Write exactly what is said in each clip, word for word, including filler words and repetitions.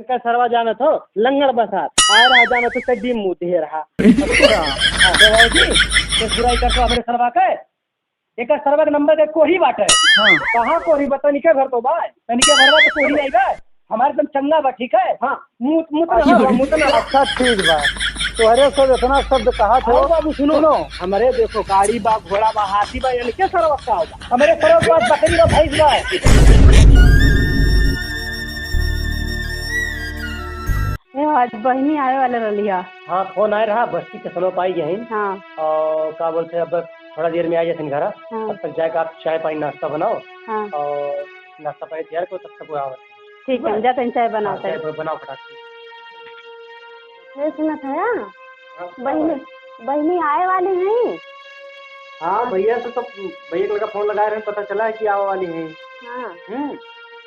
का सरवा जानत हो, लंगड़ बसात। आए रहा जानत हो, चड्डी में मुँह दिहे रहा। अच्छा। हाँ, तो बाबूजी, ये बुराई कर तो हमरे सरवा के। एकर सरवा के नंबर के कोही बाटे। हाँ। कहाँ कोही बा? तनिके भर तो बा। तनिके भर बा तो कोही नहीं बा। हमारे एकदम चंगा बा, ठीक है? हाँ। मुत, मुत ना हो, मुत ना हो। अच्छा, ठीक बा। तोहरे सब इतना शब्द कहा थे। आओ बाबू, सुनो। सुनो। हमरे देखो, गाड़ी बा, घोड़ा बा, हाथी बा, इनके सरवा का होगा? हमरे सरवा के पास बकरी बा, भैंस बा। ए, आज बहिनी आवे वाले रहली ह। हाँ, फोन आए रहा, बस्ती के सनोप आई गए हैं। हाँ। और का बोलते हैं, अब थोड़ा देर में आ जाते हैं घर। हाँ। तब तक जाके आप चाय पानी नाश्ता बनाओ। हाँ। और नाश्ता पानी तैयार करो, तब तक वो आवे। ठीक है, जाते हैं, चाय बनाओ हाँ, चाय तब। बनाओ फटाक से। ये सुना था, हाँ? हाँ, बहिनी, बहिनी आए वाली हैं। हाँ, भैया से तो, भैया के लगा फोन लगाए रहे, पता चला है कि आवे वाली हैं। हाँ। हम्म,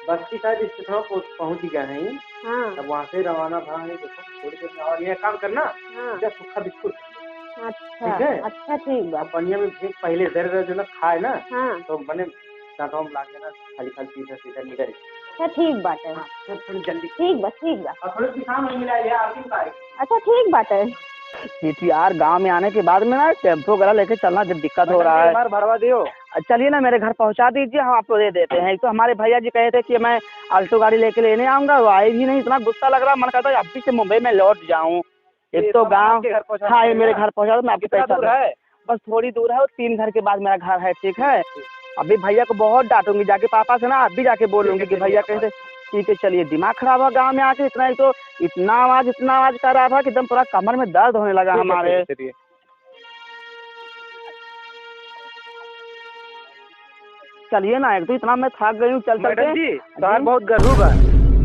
बस्ती शायद स्टेशन पर पहुँच गए हैं। हाँ। तब वहाँ से रवाना भा है, देखो, थोड़ी देर में। और ये काम करना, हाँ। इधर सूखा बिस्कुट। अच्छा, ठीक है? अच्छा, ठीक बा। अब पनिया में भेज पहले, जरे जरे जो ना खाए ना, हाँ। तो बने दांतों में लागे ना, खाली खाली सीधा सीधा निकल। अच्छा, ठीक बाटे। हाँ, थोड़ी, थोड़ी जल्दी। ठीक बा, ठीक बा। और थोड़े किसान में मिला लिया, आगे का है। अच्छा, ठीक बाटे। ये तो यार, गांव में आने के बाद में ना टेम्पो वगैरह लेके चलना जब दिक्कत हो रहा है। एक बार भरवा दियो। चलिए ना, मेरे घर पहुंचा दीजिए, हम आपको दे देते हैं। एक तो हमारे भैया जी कहे थे कि मैं Alto गाड़ी लेके लेने आऊंगा, वो आए भी नहीं। इतना गुस्सा लग रहा, मन करता है अभी से मुंबई में लौट जाऊं। एक तो गाँव, हाँ, ये मेरे घर पहुँचा दो, मैं आपको पैसा दूँ। कितना दूर है? बस थोड़ी दूर है, वो तीन घर के बाद मेरा घर है, ठीक है? अभी भैया को बहुत डांटूंगी जाके, पापा से ना अभी जाके बोलूंगी कि भैया कैसे, ठीक है, चलिए, दिमाग खराब हुआ गाँव में आके, इतना, एक तो इतना आवाज, इतना आवाज कर रहा था कि एकदम पूरा कमर में दर्द होने लगा हमारे। ठीक है, ठीक है, चलिए। चलिए ना, एक तो इतना मैं थक गई हूँ चल चल के। मैडम जी, तोहार बहुत गरू बा।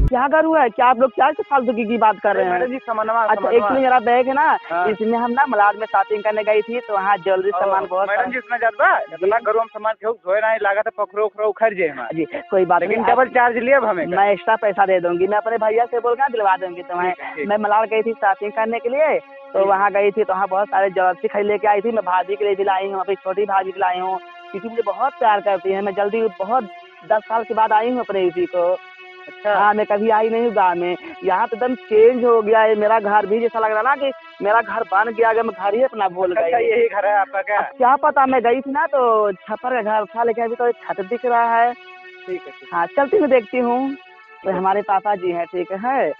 क्या गरू है? क्या आप लोग क्या ऐसे फालतू की, की बात कर रहे हैं? मैडम जी, समनवा, अच्छा, समनवा। Actually मेरा bag है ना, हाँ। इसमें हम ना मलाड में shopping करने गई थी, तो वहाँ jewellery ओ, सामान बहुत मैडम जी, इतना ज्यादा? इतना गरू हम सामान केहू धोए ना, लागत है पखरो उखरो उखड़ जाए हमार। जी, कोई बात नहीं, लेकिन double charge लिया अब हमें का। मैं extra पैसा दे दूंगी, मैं अपने भैया से बोल के दिलवा दूंगी तुम्हें। ठीक है, ठीक। मैं मलाड गई थी shopping करने के लिए, तो वहाँ गई थी, तो वहाँ बहुत सारे jewellery खरीद लेके आई थी। मैं भाभी के लिए भी लाई हूँ, अपनी छोटी भाभी के लिए लाई हूँ, क्योंकि मुझे बहुत प्यार करती है। मैं जल्दी, बहुत दस साल के बाद आई हूँ अपने इसी को। अच्छा। हाँ, मैं कभी आई नहीं हूँ गाँव में। यहाँ तो एकदम change हो गया है मेरा घर भी, जैसा लग रहा ना कि मेरा घर बन गया, अगर मैं घर ही अपना भूल गई। अच्छा, यही घर है आपका क्या? अब क्या पता, मैं गई थी ना तो छप्पर का घर था, लेकिन अभी तो छत दिख रहा है। ठीक है, ठीक है। हाँ, चलती हूँ, देखती हूँ। तो हमारे पापा जी हैं, ठीक है।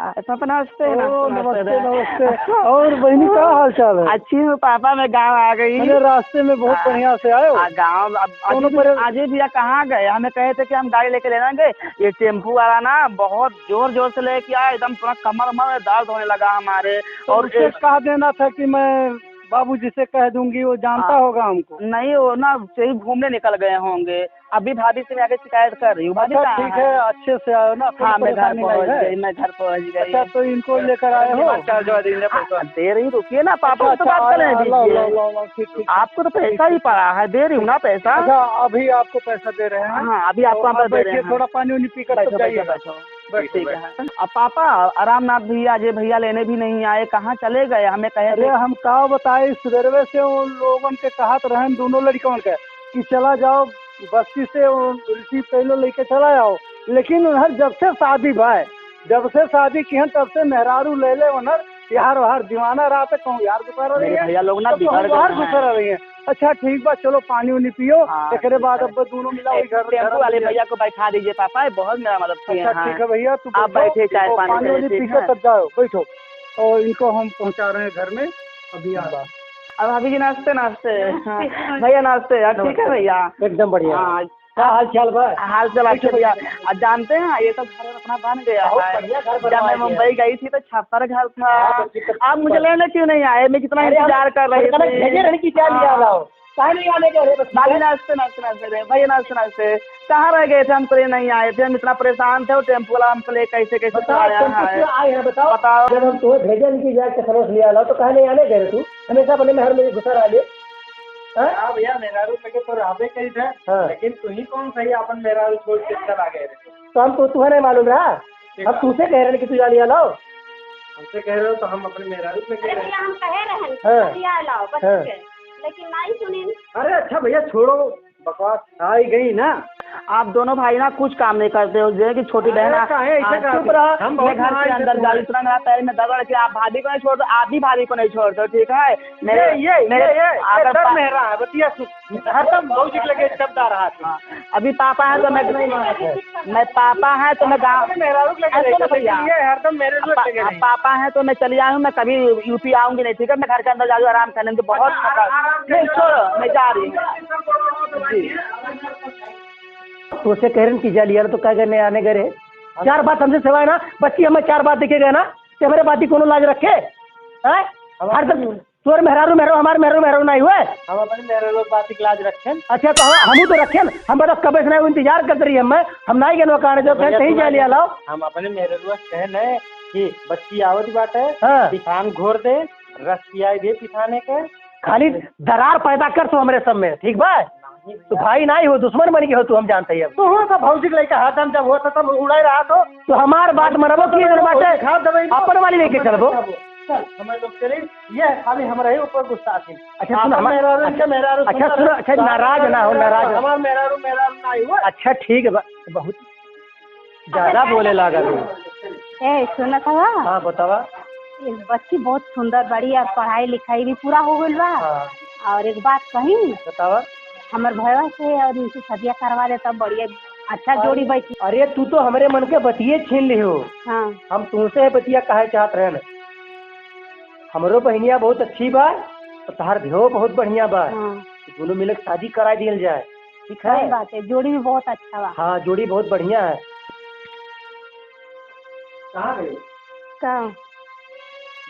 आ, पापा नमस्ते, ओ, नमस्ते, नमस्ते, नमस्ते। और बहिनी, का हाल चाल है? अच्छी हूँ पापा, मैं गाँव आ गई। अरे, रास्ते में बहुत बढ़िया से आए हो। आ, गाँव अब अजय भैया कहाँ गए? हमें कहे थे कि हम गाड़ी लेके ले जाएंगे, ये टेम्पू वाला ना बहुत जोर जोर से लेके आया, एकदम पूरा कमर वमर में दर्द होने लगा हमारे। तो और उसे कह देना था कि मैं बाबूजी से कह दूंगी, वो जानता होगा हमको। नहीं, वो ना कहीं घूमने निकल गए होंगे। अभी भाभी से मैं आके शिकायत कर रही हूँ। भाभी कहाँ है? अच्छा, ठीक है, अच्छे से आयो ना, कोई परेशानी नहीं है। हाँ, मैं घर पहुँच गई, मैं घर पहुँच गई। अच्छा, तो इनको लेकर आए हो? चार्ज वार्ज देंगे पैसा। हाँ, दे रही, रुकिए ना, पापा से तो बात कर लेने दीजिए। अच्छा, अच्छा, हाँ, लाओ, लाओ, लाओ, लाओ, ठीक, ठीक, ठीक। आपको तो पैसा ही पड़ा है, दे रही हूँ ना पैसा। अच्छा, अभी आपको पैसा दे रहे हैं। हाँ, अभी आपको हम पैसा दे रहे हैं। बैठिए, थोड़ा पानी उनी पी कर तब जाइए। बैठो, बैठो, बैठो। बस ठीक है। अब पापा, रामनाथ भैया, अजय भैया लेने भी नहीं आए, कहाँ चले गए? हमें कहे थे। अरे, हम का बताए, सुबेरवे से उन लोगन के कहत रहन, दोनों लड़कन के, कि चला जाओ बस्ती से, वो receive कर लो, लेके चला जाओ। लेकिन उन्हर जब से शादी भाई, जब से शादी किहन, तब से मेहरारू ले ले उन्हर, यार, वहार दीवाना रहत है, कहूँ यार गुसारा रही है, भैया लोग ना बिगड़ गए हैं। अच्छा, ठीक बा, चलो पानी उनी पियो, हाँ, एकरे बाद अब दोनों मिला वही घर, टेम्पू वाले भैया को बैठा दीजिए पापा, ये बहुत मेरा मदद किए हैं। अच्छा, ठीक है भैया, तू आप बैठो, बैठिए, चाय पानी उनी पी के तब जाओ, बैठो। और इनको हम पहुँचा रहे हैं घर में, अभी आ रहा। अब भाभी जी नमस्ते, नमस्ते। नमस्ते। हाँ। भैया नमस्ते, यार ठीक है भैया? एकदम बढ़िया। हाँ। का हाल चाल बा? हाल चाल अच्छे भैया। अब जानते हैं, ये तो घर अपना बन गया है। बहुत बढ़िया घर बनवाया गया है। जब मैं मुंबई गई थी तो छप्पर घर था। हाँ, तो दिक्कत आप मुझे लेने क्यों नहीं आए? मैं कितना इंतजार कर रही थी। अरे, हम भेजे रहने की क्या लिया लाओ? काहे नहीं आने के? अरे, बस भाभी नमस्ते, नमस्ते, नमस्ते। भैया नमस्ते, नमस्ते। कहाँ रह गए थे? हम तो नहीं आए थे, हम इतना परेशान थे, वो टेम्पो वाला हमको ले कैसे कैसे बताओ, आया है। आए हैं, बताओ। बताओ। जब हम तुम्हें भेजे नहीं कि जाके समझ लिया लाओ, तो काहे नहीं आने गए थे तू? हमेशा अपने महल में घुसा रह लिए। हाँ? हाँ भैया, मेहरारू लगे तो रहबे करी थे, हाँ। लेकिन तू ही कौन सही अपन मेहरारू छोड़ के चला गए रे? तो हम तो, तुहे नहीं मालूम रहा? ठीक हम है। तुझसे कह रहे हैं कि तू जान लिया लाओ। हमसे कह रहे हो तो हम अपने मेहरारू लगे अरे रहे। भैया, हम कहे रहे हैं, हाँ। लिया लाओ, बस हाँ। ठीक है। लेकिन नहीं सुनी। अरे अच्छा भैया, छोड़ो बकवास, आ ही गई ना। आप दोनों भाई ना कुछ काम नहीं करते हो, जैसे कि छोटी बहन अरे, आ-, काहे ऐसे हाँ, करते चुप हो? रहो। हम बहुत मैं घर के महान अंदर से जाऊँ, इतना मेरा पैर में दबड़ के आप भाभी को नहीं छोड़ते, आप भी भाभी को नहीं छोड़ते हो, ठीक है? मेरे, ये, ये, मेरे, ये, ये अगर डर पा- मेहरा है, बतिया सुन। हरदम भौजी के लगे चपदा रहा है। हाँ, अभी पापा है तो मैं, मैं पापा है तो मैं गाँव, अरे, मेहरारू के लगे ऐसे ना भैया। ये हरदम मेरे अब पा-, लगे अब नहीं। पापा है तो मैं चली आई हूँ, मैं कभी यूपी आऊंगी नहीं, ठीक है? मैं घर के अंदर जाऊँ, आराम करने, मुझे बहुत अच्छा, थका-, आराम नहीं, करने छोड़ो, मैं जा रही हूँ। जी। तोसे कह रहे कि जा लिया तो क्या करने आने गए रहे? चार बात हमसे सिवाय ना, बच्ची हमें चार बात देखे गए ना, कि हमारे बात की कोनो लाज रखे? हैं? हम हर अपने दम तोर मेहरारू, मेहरारू, हमार मेहरारू, मेहरारू नहीं हुए? हम अपने मेहरारू के बात की लाज रखेन। अच्छा, तो हम, हमू तो रखेन। हम बस कबे से नहीं इंतजार करते रही, हम, हम नहीं गए नौकाने जो भैया, कहीं तू जा लिया लाओ। हम अपने मेहरारू से कहे न कि बच्ची आवत बाटे, हाँ। पिठान घोर दे, रस पियाई दे पिठाने के। खाली दरार पैदा कर तू हमरे सब में, ठीक बा? नहीं तो भैया। भाई नहीं हो, दुश्मन बन के हो तू, हम जानते ही अब। तू हो तो भौजी के लइका हाथ हम जब होता तब उड़ाई रहा तो। तो हमार बात मनबो कि जन बाटे खा देबै तो। अपन वाली लेके चलबो। चल, हम लोग चले, ये खाली हमरा ही ऊपर गुस्सा आती। अच्छा, सुन, आपन हमार-, मेहरारू, अच्छा, इनके मेहरारू अच्छा, सुन, सुन, अच्छा, तो नाराज ना हो, नाराज हो। हमार मेहरारू, मेहरारू ना हुआ। अच्छा, ठीक है, ब-, बहुत ज्यादा बोले लागल हो। ए, सुनत हवा? हाँ, बतावा। एक बच्ची बहुत सुंदर बड़ी और पढ़ाई लिखाई भी पूरा हो गइल बा। हाँ। और एक बात कही? बतावा। हमर भयवा से और इनसे सदिया करवा दे, तब बढ़िया अच्छा अरे, जोड़ी बैठी। अरे, तू तो हमरे मन के बतिये छीन लिहो। हाँ। हम तुमसे बतिया कहे चाहत रहन। हमरो बहिनिया बहुत अच्छी बा, और तहार भेव बहुत बढ़िया बा। हाँ। दोनों मिलके शादी कराई दियल जाए, ठीक है? सही बात है, जोड़ी भी बहुत अच्छा बा। हाँ, जोड़ी बहुत बढ़िया है। कहाँ गई? का?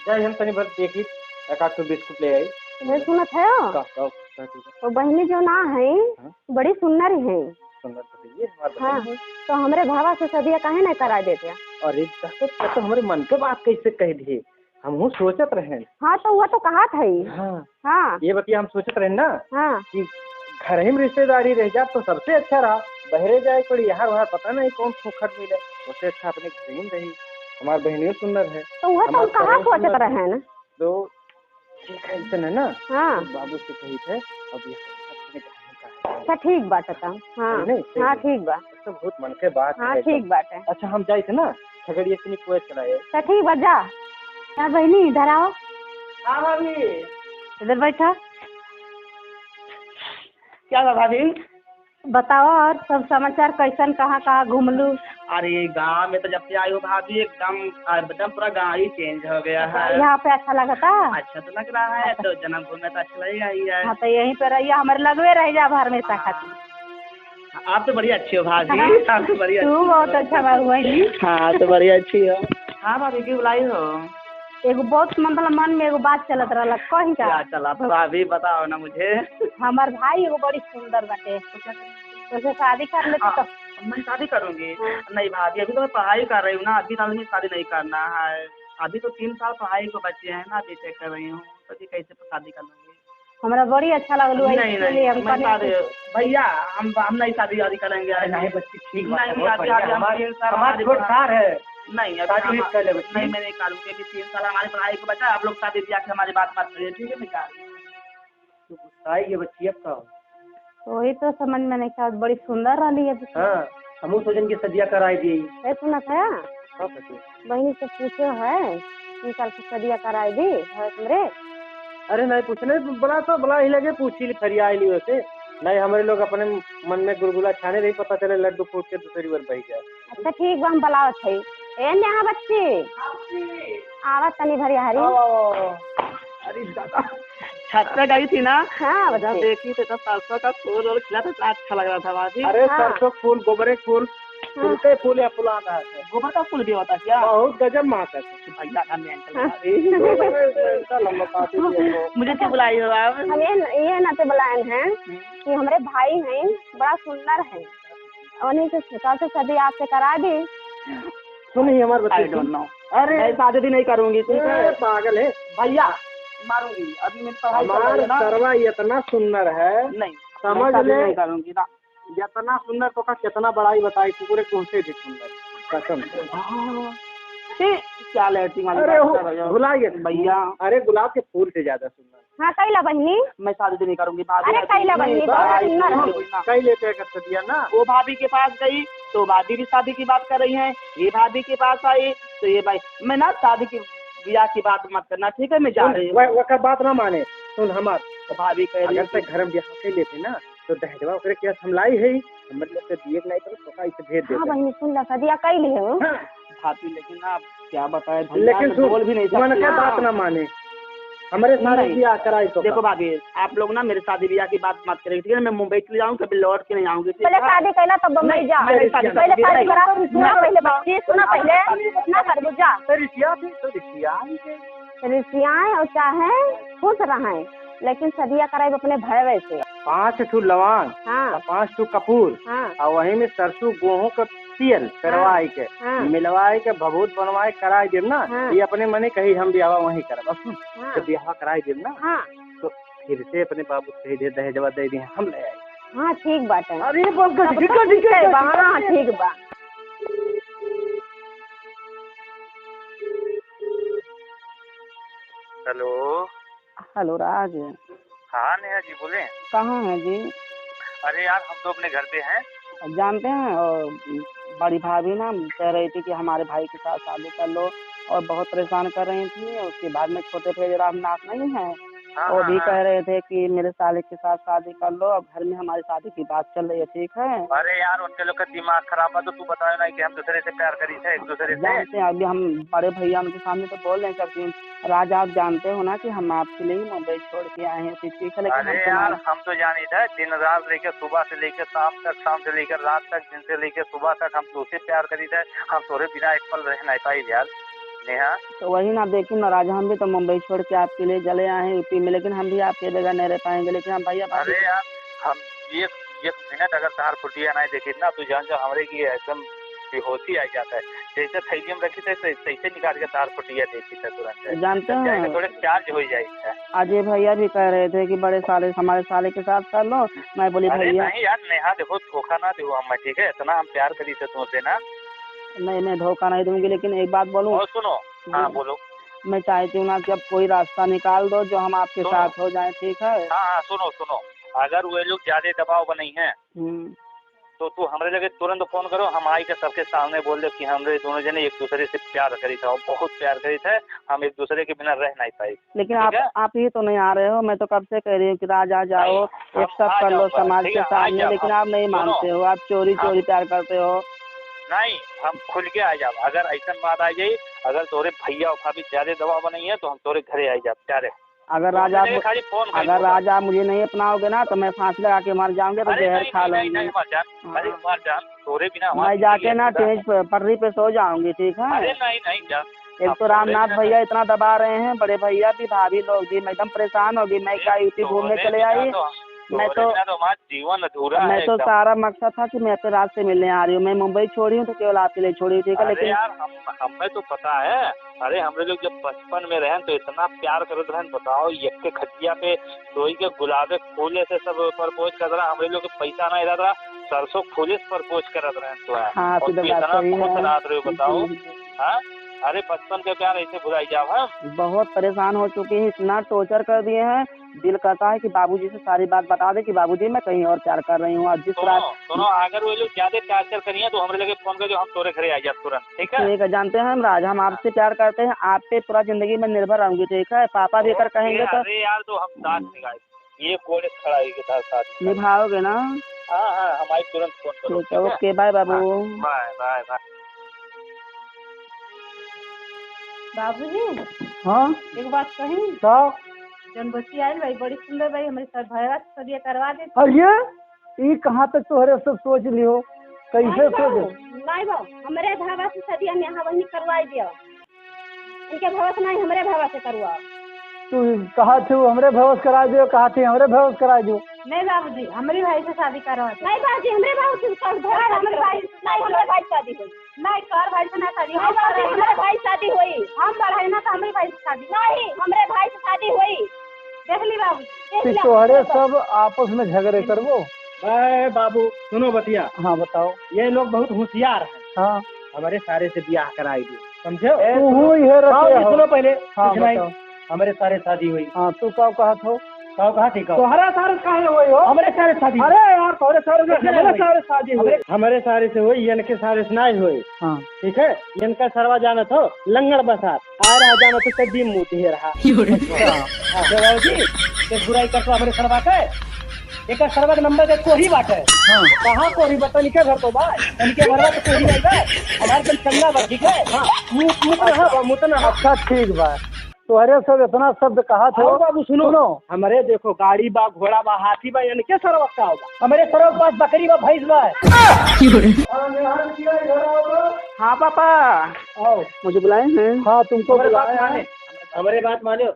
जाए हम तनी भर देखी, एक आध ठो बिस्कुट ले आई। ये सुनत है? का, का, का, का? तो बहिनी जो ना है, हाँ? बड़ी सुंदर है। सुंदर तो है, ये हमार हाँ, बहिनी है। तो हमरे भावा से सदिया काहे नहीं करा देते? अरे, दस तो हमरे मन के बात कैसे कह दिए? हमहू सोचत रहेन। हाँ, तो वो तो कहत है। हाँ। हाँ। ये बतिया हम सोचत रहेन ना हाँ। कि घर ही में रिश्तेदारी रह जात तो सबसे अच्छा रहा। बहरे जाए पड़ी, यहाँ वहाँ पता नहीं कौन खोखट मिले, उससे अच्छा अपने घर ही में रही। हमार बहिनियो सुंदर है, तो वो तो हमार हम कहाँ सोचत रहेन। तो ठीक है, इतने ना हाँ। तो बाबू से कही थे, अब यहाँ अपने घर में का है। अच्छा, ठीक बाटे तब। हाँ। है नहीं? सही हाँ, है। ठीक बा। तो बहुत मन के बात हाँ, है ठीक एकदम। बाटे। अच्छा, हम जाइत ना, खगड़िया से निकले चला जाए। तो ठीक बा, जा। क्या बहिनी, इधर आओ। हाँ, भाभी। इधर बैठा। क्या बा, भाभी? बताओ, और सब समाचार कैसन, कहाँ, कहाँ घूमलू? अरे, गाँव में तो जब से आई हो, भाभी, एकदम, एकदम पूरा गाँव ही change हो गया है। यहाँ पे अच्छा लगता? अच्छा तो लग रहा है, हाँ, तो जन्मभूमि में तो अच्छा लगेगा ही है। हाँ, तो यहीं पे रहिया, हमारे लगवे रह जा, हमेशा खातिर। आप तो बड़ी अच्छी हो भाभी, हाँ। आप तो बड़ी तू अच्छी बहुत हो। अच्छा बा बहिनी। हाँ, तो बड़ी अच्छी हो। हाँ भाभी, क्यों बुलाई हो? एगो बहुत मतलब मन में एगो बात चलत रहला, कही का? क्या चला था भाभी, बताओ ना मुझे। हमार भाई एगो बड़ी सुंदर बाटे, तो उसे शादी कर लेते हाँ, तो। मैं शादी करूंगी। हाँ। नहीं भाभी, अभी तो मैं पढ़ाई कर रही हूँ ना, अभी तो मुझे शादी नहीं करना है। अभी तो तीन साल पढ़ाई को बचे हैं ना, बीटेक कर रही हूँ, तो अभी कैसे शादी कर लूंगी? हमरा बड़ी अच्छा लगलू है, नहीं, इसके लिए नहीं, हम मैं कहने शादी, भैया, हम, हम नहीं शादी वादी करेंगे। अरे नहीं बच्ची, ठीक बात है, नहीं, बहुत शादी बढ़िया। वादी हम हमार, तीन साल हमार हमारी छोट पढ़ाई सार है। नहीं, अभी शादी हम, नहीं कर ले बच्ची। नहीं, मैं नहीं करूँगी, अभी तीन साल हमारी पढ़ाई को बचा, आप लोग शादी ब्याह की हमारी बात मत करिए, ठीक है? मैं जा रही हूँ। तू गुस्साई है बच्ची, अब का हो? वही तो समझ में नहीं आवत, बड़ी सुंदर रहली है। हाँ, हमहू सोचन के सदिया कराई दी। ए, सुनत है? हाँ, सखी। बहिनी से पूछो है, तीन साल से सदिया कराई दी है तुमरे? अरे नहीं पूछने, बोला तो बोला ही लगे, पूछी ली, फरिया ली वैसे। नहीं, हमरे लोग अपने मन में गुलगुला छाने रही, पता चले लड्डू फूट के दूसरी ओर बह जाए। अच्छा, ठीक बा, हम बुलावत है। ए, नेहा बच्ची, आवत तनी भरिया हरी। आओ, आओ, आओ। अरे दादा, छत पे गई थी ना, हाँ, उधर बच्ची। देखी तो इतना सरसों का फूल और खिला था, इतना अच्छा लग रहा था भाभी। अरे हाँ। सरसों फूल, गोबरे फूल, हाँ। फूल के फूल या फुलाना है। गोबर का फूल भी होता है क्या? बहुत गजब महक है। भैया का मेंटल हाँ। है। गोबर में मेंटल हम बता दीजिए तो। मुझे क्यों बुलाई हो आप? हम ये, ये नाते बुलाए हैं हम्म। कि हमारे भाई हैं, बड़ा सुंदर है। उन्हीं से, कल से शादी आपसे करा दी। सुन ही हमार बच्ची, I don't know। अरे। मैं शादी भी नहीं करूंगी, ठीक है? ए, पागल है। भैया, मारूंगी। अभी मेरी पढ़ाई चल रही है हमार ना। सरवा इतना सुंदर है, नहीं, समझ मैं शादी ले। नहीं करूंगी ना। इतना सुंदर तो का कितना बड़ाई बताई, कुकुरे तुमसे भी सुंदर, कसम से। हाँ। ए, क्या लैट्रिन वाली अरे बात हो, कर रहे हो? भुला गए। भैया। अरे गुलाब के फूल से ज्यादा सुंदर। हाँ, कइला बहिनी। मैं शादी नहीं करूंगी भाभी, अरे, ऐसे कइला नहीं, बहिनी, भाभी, बाहर नहीं, ना नहीं, रहो। नहीं, नहीं। कई लेते हैं कत्ते दिया ना। वो भाभी के पास गई तो भाभी भी शादी की बात कर रही हैं, ये भाभी के पास आई तो ये भाई, मैं ना शादी की, ब्याह की बात मत करना, ठीक है? मैं जा सुन, रही हूँ। वह, वकर बात ना माने। सुन हमार, तो भाभी कह रही अगर थी ते घर में ब्याह कर लेते ना तो दहेजवा ओकरे केस हम लाई है, हमरे लोग के दिए के नहीं तो तोका इसे भेज हाँ देते। बहिनी, सुन ला, सदिया कइली है। हाँ। भाभी, लेकिन ना, आप क्या बताएं, भैया लेकिन तो सुन, बोल भी नहीं मन सकते। के बात हाँ। ना माने, हमरे सारे नहीं। ब्याह कराई तो देखो का। भाभी, आप लोग ना मेरे शादी ब्याह की बात मत करें, ठीक है? मैं मुंबई चली जाऊँ, कभी लौट के नहीं आऊँगी, ठीक पहले है? शादी कइला तब बम्बई नहीं, जा। मैं नहीं शादी पहले करूँगी, शादी नहीं। करो, सुना नहीं। पहले बात, ये सुना पहले, ना करबो, जा। तो रिसिया भी, तो रिसिया ही है। रिसियाएं और चाहे खुश रहें, लेकिन सदिया कराइब अपने भयवे से। पाँच ठो लवांग, हाँ। और पाँच ठो कपूर, हाँ। और वही में सरसों गेहूं के तेल हाँ। पेरवाई के, हाँ। मिलवाई के, भभूत बनवाई कराई देब ना, हाँ। ये अपने मने कही हम ब्याह वहीं करब। अब सुन, हाँ। जब ब्याह कराई देब ना, हाँ। तो फिर से अपने बाबू से कही दे, दहेजवा दे दे, हम ले आई। हाँ, ठीक बाटे। अरे, बस, बस, तब ठीक तो है, ठीक है, ठीक है, ठीक है, हाँ, ठीक है। ठीक बा। हेलो। हेलो राज। हाँ नेहा जी, बोले। कहाँ हैं जी? अरे यार, हम तो अपने घर पे हैं। जानते हैं, और बड़ी भाभी ना कह रही थी कि हमारे भाई के साथ शादी कर लो, और बहुत परेशान कर रही थी। उसके बाद में छोटे भैया रामनाथ नहीं है, हाँ, वो हाँ, भी हाँ। कह रहे थे कि मेरे साले के साथ शादी कर लो, अब घर में हमारी शादी की बात चल रही है, ठीक है? अरे यार, उनके लोग का दिमाग खराब है, तो तू बताओ ना कि हम दूसरे से प्यार करी थे, एक दूसरे से। जानते हैं, अभी हम बड़े भैया उनके सामने तो बोल नहीं सकती हूँ। राज, आप जानते हो ना कि हम आपके लिए ही मुंबई छोड़ के आए हैं, तो ठीक है, लेकिन हम अरे यार, तुम्हारे हम तो जानी थे, दिन रात लेके, सुबह से लेके शाम तक, शाम से लेकर रात तक, दिन से लेके सुबह तक हम तोसे प्यार करी थे, हम तोरे बिना एक पल रह नहीं पाई यार, नेहा। तो वही ना, देखी ना राज, हम भी तो मुंबई छोड़ के आपके लिए चले आए हैं यूपी में, लेकिन हम भी आपके बगैर नहीं रह पाएंगे, लेकिन हम भैया भाभी अरे यार, हम एक, एक मिनट अगर तार फुटिया नहीं देखी ना, तू जान जा हमरे की एकदम बेहोशी आ जाता है। जैसे थैली में रखी थे, तै-, तैसे निकाल के तार फुटिया देखी थे तुरंत। जानते हैं, थोड़े चार्ज हो जाए। अजय भैया भी कह रहे थे कि बड़े साले, हमारे साले के साथ कर लो। मैं बोली, अरे भैया नहीं यार, नेहा देखो, धोखा ना दो हम, ठीक है? इतना हम प्यार करी थे तुमसे ना। नहीं, मैं धोखा नहीं दूंगी, लेकिन एक बात बोलूं? और सुनो, हाँ, जी। बोलो। मैं चाहती हूँ ना कि अब कोई रास्ता निकाल दो जो हम आपके सुनो। साथ हो जाएं, ठीक है? हाँ, हाँ, सुनो, सुनो, अगर वे लोग ज्यादा दबाव बनाई हैं, हम्म। तो तू हमरे लगे तुरंत फोन करो, हम आई के सबके सामने बोल दे कि हमरे दोनों जने एक दूसरे से प्यार करी थे और बहुत प्यार करी थे, हम एक दूसरे के बिना रह नहीं पाई। लेकिन ठीक आप, है? आप ही तो नहीं आ रहे हो। मैं तो कब से कह रही हूँ कि राज आ जाओ, नहीं, हम एक साथ आ कर लो जाऊंगा, समाज ठीक के है, आ सामने, जाओ, लेकिन हम, आप नहीं सुनो, मानते हो, आप चोरी हम, चोरी प्यार करते हो। नहीं, हम खुल के आ जाओ। अगर ऐसन बात आ जाई, अगर तोरे भैया और भाभी ज्यादा दबाव बनाई है, तो हम तोरे घरे आ जाओ डायरेक्ट। अगर तो राज आप, खाली फोन कर अगर दो। राज आप मुझे नहीं अपनाओगे ना, तो मैं फांसी लगा के मर जाऊंगी, तो अरे जहर नहीं, खा नहीं, नहीं, लूंगी। नहीं, मर जा। अरे हाँ। मर जा, तोरे बिना हमारी मैं जिंदगी जाके ना अधूरा है। टेंट पर, पटरी पे सो जाऊंगी, ठीक है? अरे नहीं, नहीं जा। एक तो रामनाथ भैया इतना दबा रहे हैं, बड़े भैया भी, भाभी लोग भी, मैं एकदम परेशान हो गई। मैं क्या यूपी घूमने चले आई? मैं तो, मैं तो जीवन अधूरा है एकदम। मैं तो सारा मकसद था कि मैं अपने राज से मिलने आ रही हूँ। मैं मुंबई छोड़ी हूँ तो केवल आपके लिए छोड़ी हूँ, ठीक है? अरे लेकिन यार, हम, हमें तो पता है। अरे, हमरे लोग जब बचपन में रहन तो इतना प्यार करत रहन, बताओ, एक के खटिया पे सोई के गुलाबे फूले से सब परपोज करत रहा। हमरे लोग के पैसा ना रहत रहा, सरसों फूले से परपोज करत रहन तो है। हाँ, और तो तू बात इतना सही खुश है। रहत रहे हो, बताओ। जी, जी। हाँ? अरे, बचपन के प्यार ऐसे भुलाई जाओ, हाँ? बहुत परेशान हो चुके हैं, इतना टॉर्चर कर दिए हैं। दिल कहता है कि बाबूजी से सारी बात बता दे कि बाबूजी, मैं कहीं और प्यार कर रही हूँ। और जिस सुनो, रात सुनो, अगर वो लोग ज्यादा टॉर्चर करिए तो हमरे लगे फोन कर दो, हम तोरे घरे आ जाए तुरंत, ठीक है? ठीक है, जानते हैं हम राज, हम आपसे प्यार करते हैं, आप पे पूरा जिंदगी में निर्भर रहूंगी, ठीक है? पापा भी अगर ओके, कहेंगे तो अरे यार, तो हम साथ निभाएंगे, ये कोड़े खड़ा है के साथ, साथ निभाएंगे। निभाओगे ना? हाँ, हाँ, हम आई तुरंत फोन करो, ठीक है, ठीक है? ओके, बाय बाबू। हाँ, बाय, बाय, बाय। बाबूजी, हाँ? एक बात कही? का? जौन बच्ची आइल भाई, बड़ी सुंदर भाई, हमरे सर भैया से सदिया करवा दे। अरे, ई कहाँ तक तोहरे सब सोच लियो? कैसे नहीं सोच? बाबू, नहीं बाबू, हमरे भावा से सदिया नेहा वही करवाई दिया। इनके भावा से नहीं, हमरे भावा से करवाओ। तू कहा थे हमरे भावा से करा दियो, कहा थे हमरे भावा से करा दियो। नहीं बाबूजी, हमरे भाई से शादी करवा दे। नहीं बाबूजी, हमरे भावा से कर दो। नहीं, हमरे भाई, नहीं, हमरे भाई से शादी होई। नहीं, तोर भाई से ना शादी, नहीं हम बाबूजी, करेंगे। हमरे भाई से शादी होई। हम बढ़ाई ना तो हमरे भाई से शादी। नहीं, हमरे भाई से शादी होई। देख ली बाबू, देख कि ली तोहरे बाबू। सब आपस में झगड़े करबो। अरे बाबू, सुनो बतिया। हाँ, बताओ। ये लोग बहुत होशियार हैं। हाँ। हमरे सारे से बियाह कराई दे, समझे? ए, तू सुनो। हूँ, ये रखे बाबूजी, हो। सुनो पहले, हाँ, कुछ नहीं। बताओ। हमरे सारे शादी होई। हाँ, तू का कहत हो? का कहा थी का? तोहरे सारे काहे होई हो? हमरे सारे शादी। अरे यार, तोहरे सारे से कैसे हमरे होई? सारे शादी होई। हमरे, हमरे सारे से होई, इनके सारे से नाई होई। हाँ। ठीक है, इनका सरवा जानत हो, लंगड़ बसात। आ रहा जानत हो, सड्डी मुंह दिए रहा। अच्छा। हाँ, तो बाबूजी, ये बुराई कर तो हमरे सरवा के। एक सरवा के नंबर के कोही बाटे। हाँ। कहाँ कोही बा? तनिके घर तो बा। तनिके घर बा तो कोही नहीं बा। हमारे कन चंगा बा, ठीक है? हाँ। मुत, मुत ना बा, मुत ना। अच्छा, ठीक बा। तोहरे सब इतना शब्द कहा थे। आओ बाबू, सुनो। सुनो। हमरे देखो, गाड़ी बा, घोड़ा बा, हाथी बा, इनके सरवा का होगा? हमरे सरवा के पास बकरी बा, भैंस बा। हाँ पापा। आओ। मुझे बुलाए हैं? हाँ, तुमको हमरे बात बुलाए हैं। माने। हमरे बात मानो।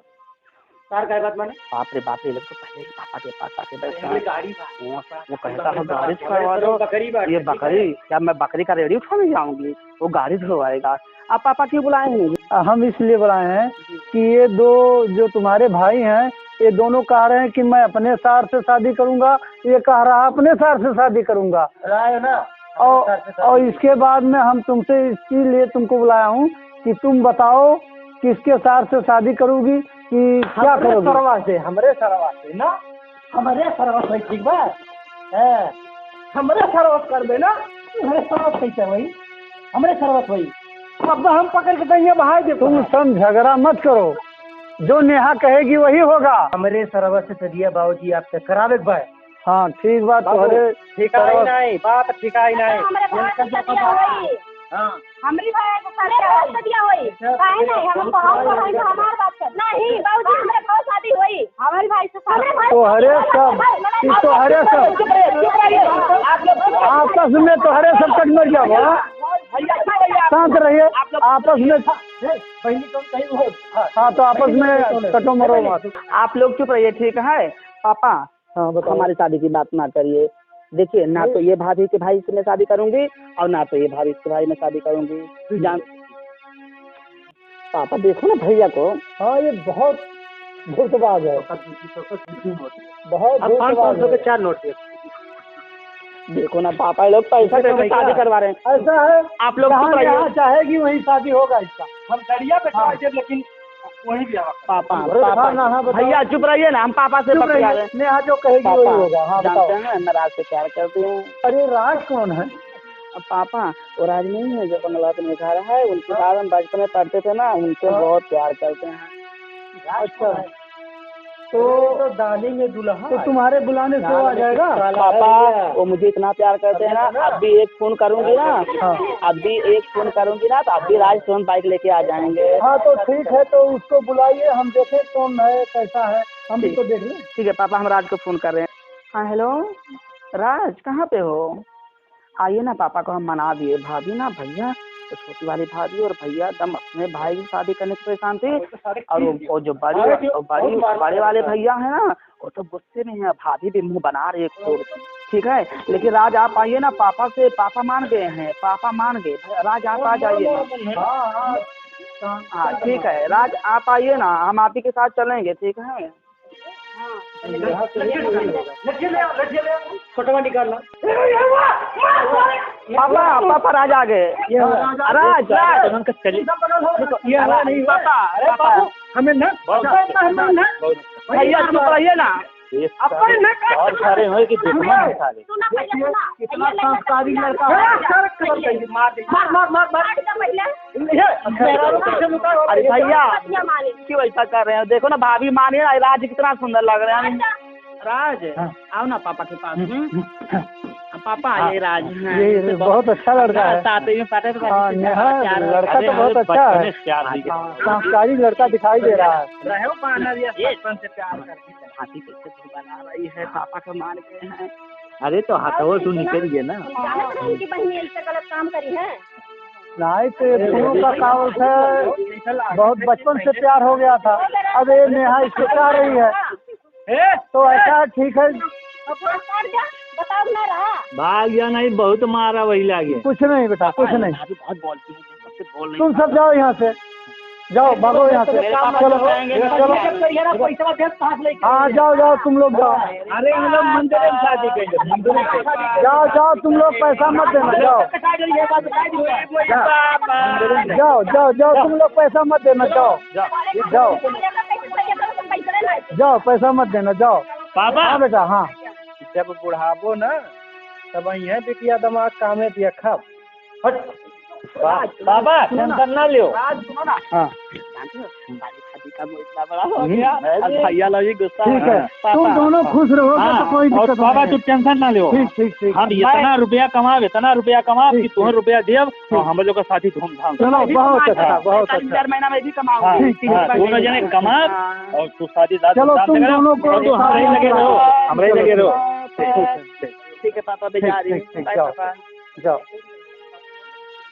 तार काय बात माने? बाप रे बाप रे, ये लोग तो पहले ही पापा के पास आके बैठे हैं। गाड़ी बा। वो, वो कहता है, "गाड़ी से करवा दो।" बकरी बा, ये ठीक है। बकरी, क्या मैं बकरी का रेड़ी उठाने जाऊंगी? वो गाड़ी धुलवाएगा। आप पापा क्यों बुलाए हैं? हम इसलिए बुलाए हैं कि ये दो जो तुम्हारे भाई हैं, ये दोनों कह रहे हैं कि मैं अपने सार से शादी करूंगा, ये कह रहा अपने सार से शादी करूंगा। राय ना, और, अपने सार से शादी और इसके बाद में हम तुमसे इसीलिए तुमको बुलाया हूँ कि तुम बताओ किसके सार से शादी करोगी कि क्या हमरे करोगी? सरवा से, हमरे सरवा से ना, हमरे सरवा से, ठीक बा? हैं, हमरे सरवा से करबे ना, हमरे सरवा से कैसे होई? हमरे सरवा से होई। अब हम पकड़ के दहिया बहाई देब। तुम सब झगड़ा मत करो, जो नेहा कहेगी वही होगा। हमरे सरवा से सदिया बाबूजी आपसे करावे के बा। हाँ, ठीक बात, बाबू, तोहरे ठिकाई तरफ नहीं, बात ठिकाई नहीं। हमरे भाई से सदिया होई। हाँ। हमरी भाई से सदिया होई। सदिया होई। काहे नहीं? हम कहब तो हम तो हमार बात कर। नहीं, बाबूजी, हमरे भाई शादी होई। हमरे भाई से शादी। हमरे भाई तोहरे सब, ई तोहरे सब। चुप रहिए, चुप रहिए। आप लोग चुप रहिए। आपस में तोहरे सब कट मर जाओ, हाँ? भैया, चुप रहिए आप। शांत रहिए, आप लोग आपस में। ए, बहनी, तुम सही हो। हाँ, तो आपस में कटो मरो मत। आप लोग चुप रहिए, ठीक है? पापा, हाँ, बताओ। हमारी शादी की बात ना करिए। देखिए, ना नहीं। तो ये भाभी के भाई से मैं शादी करूंगी और ना तो ये भाभी के भाई में शादी करूंगी। हम्म। जान, पापा, देखो ना भैया को। हाँ, ये बहुत धूर्तबाज है। बहुत अब पाँच धूर्तबाज पाँच सौ के है। चार नोट दे। देखो ना पापा, ये लोग पैसा देखो देके भैया, शादी करवा रहे हैं। ऐसा है, आप लोग जहाँ चुप रहिए। जहाँ चाहेगी वहीं शादी होगा इसका। हम गड़िया पे हाँ। चढ़ जाए, लेकिन वहीं भी आवा। पापा, अरे पापा, हाँ, हाँ, बताओ। भैया चुप रहिए ना, हम पापा से चुप बतिया रहिए। रहे हैं। नेहा जो कहेगी वही पापा, होगा। हाँ, जानते बताओ। हैं, मैं राज से प्यार करती हूँ। अरे राज कौन है? अब पापा, वो राज नहीं है जो बंगला में घर है, उनके हाँ। साथ हम बचपन में पढ़ते थे ना, उनसे हाँ। बहुत प्यार करते हैं। अच्छा। तो, तो डाली में दुल्हा तो है। तुम्हारे बुलाने से वो आ जाएगा? पापा, वो मुझे इतना प्यार करते हैं ना, अब भी एक फोन करूंगी ना, हाँ। अब भी एक फोन करूंगी ना, तो अब भी राज तुरंत बाइक लेके आ जाएंगे। हाँ, तो ठीक है, तो उसको बुलाइए, हम देखें कौन है, कैसा है, हम ठीक। इसको देख लें। ठीक है पापा, हम राज को फोन कर रहे हैं। हाँ, हेलो, राज, कहाँ पे हो? आइए ना, पापा को हम मना दिए। भाभी ना, भैया, तो छोटी वाली भाभी और भैया एकदम अपने भाई की शादी करने से परेशान थे। और वो, वो जो बड़ी, वो बड़ी, बड़े वाले भैया है ना, वो तो गुस्से में है। भाभी भी मुंह बना रही है खूब, ठीक है। लेकिन राज, आप आइए ना, पापा से, पापा मान गए हैं, पापा मान गए। राज, आप आ जाइए ना। हाँ, ठीक है राज, आप आइए ना, हम आप ही के साथ चलेंगे, ठीक है। हाँ। लठिया ले आओ, लठिया ले आओ। फोटोवा निकाल ला। पापा, पापा, राज आ गए। ये हुआ। राज, राज। ये हुआ नहीं हुआ। पापा, अरे पापा। बाबू, हमें ना, बहुत अच्छा, हमें ना। भैया, चुप रहिए ना। ये अपन ना कर। बहुत सारे हुए कि दुश्मन है सारे। सुना भैया, सुना। इतना संस्कारी लड़का है। मार दे। मार, मार, मार, मार। मार दे पहले। ये, मेरा लोग कैसे लुका हो? अरे भैया, क्यों ऐसा कर रहे हो? देखो ना, भाभी माने ना, राज कितना सुंदर लग रहे हैं। राज, हाँ। आओ ना पापा के पास। हम्म। हम्म। पापा, हाँ। ये राज है। ये, ये तो बहुत अच्छा लड़का है। साथ में पढ़े थे, हाँ, बचपन से हाँ, प्यार लड़का तो अरे, बहुत अच्छा है। बचपन से प्यार नहीं हाँ, संस्कारी लड़का दिखाई दे रहा है। रहे हो बहाना दिया, ये बचपन से प्यार करके। हाथी कैसे बना रही है, पापा का मान गए हैं। अरे तो हाथों से निकल गए ना। जाने थे उनकी बहनी ऐसे गलत काम करी है। नहीं तो ये दोनों का का बोलते हैं, बहुत बचपन से प्यार हो गया था, अब ये नेहा इसको चाह रही है। तो ऐसा ठीक है। अब भाग जा, बताओ ना रहा। भाग जा नहीं, बहुत मारा वही लागे। कुछ नहीं बेटा, कुछ नहीं। अभी बहुत बोलती है, सबसे बोल नहीं तुम सब जाओ यहाँ से, जाओ, भागो यहाँ से। मेरे पापा चलो, तो कहेंगे ना, चलो। जब करिए ना, पैसा दे, पास लेके हाँ, जाओ, जाओ, तुम लोग जाओ। अरे, हम लोग मंदिर में शादी करेंगे, मंदिर में। जाओ, जाओ, तुम लोग पैसा मत देना, जाओ। जाओ, जाओ, जाओ, तुम लोग पैसा मत देना, जाओ, जाओ। जाओ, पैसा मत देना, जाओ। पापा। हाँ बेटा, हाँ। जब बुढ़ाबो ना, तब यह बिटिया दमाग कामे दिया खाब। हट। बा-, बाबा, राज, टेंशन ना लियो। राज, सुनो ना। हाँ। जानते हो, शादी, शादी का वो इतना बड़ा हो हम्म। गया। अरे। अब भैया लोग भी गुस्सा ठीक हो है, गया। पापा। तुम दोनों खुश रहोगे हाँ, तो कोई और दिक्कत पापा, नहीं है। तू टेंशन ना लियो। ठीक, ठीक, ठीक। हम मैं इतना रुपया कमाब, इतना रुपया कमाब ठीक, कि तुम्हें ठीक। रुपया देब और ठीक। हम लोग का शादी धूमधाम से। चलो, बहुत अच्छा, बहुत अच्छा। चार महीना में भी कमाओ। हाँ, ठीक, ठीक, हाँ, ठीक। दोनों जने कमाब हाँ। और तू शादी चलो, धूमधाम से तुम करो। दोनों को और तू हमरे ही लगे रहो, हमरे ही लगे रहो। ठीक, ठीक, ठीक। ठीक है पापा, मैं ठीक, जा रही हूँ। ठीक, ठीक, बाय जाओ। पापा। जाओ।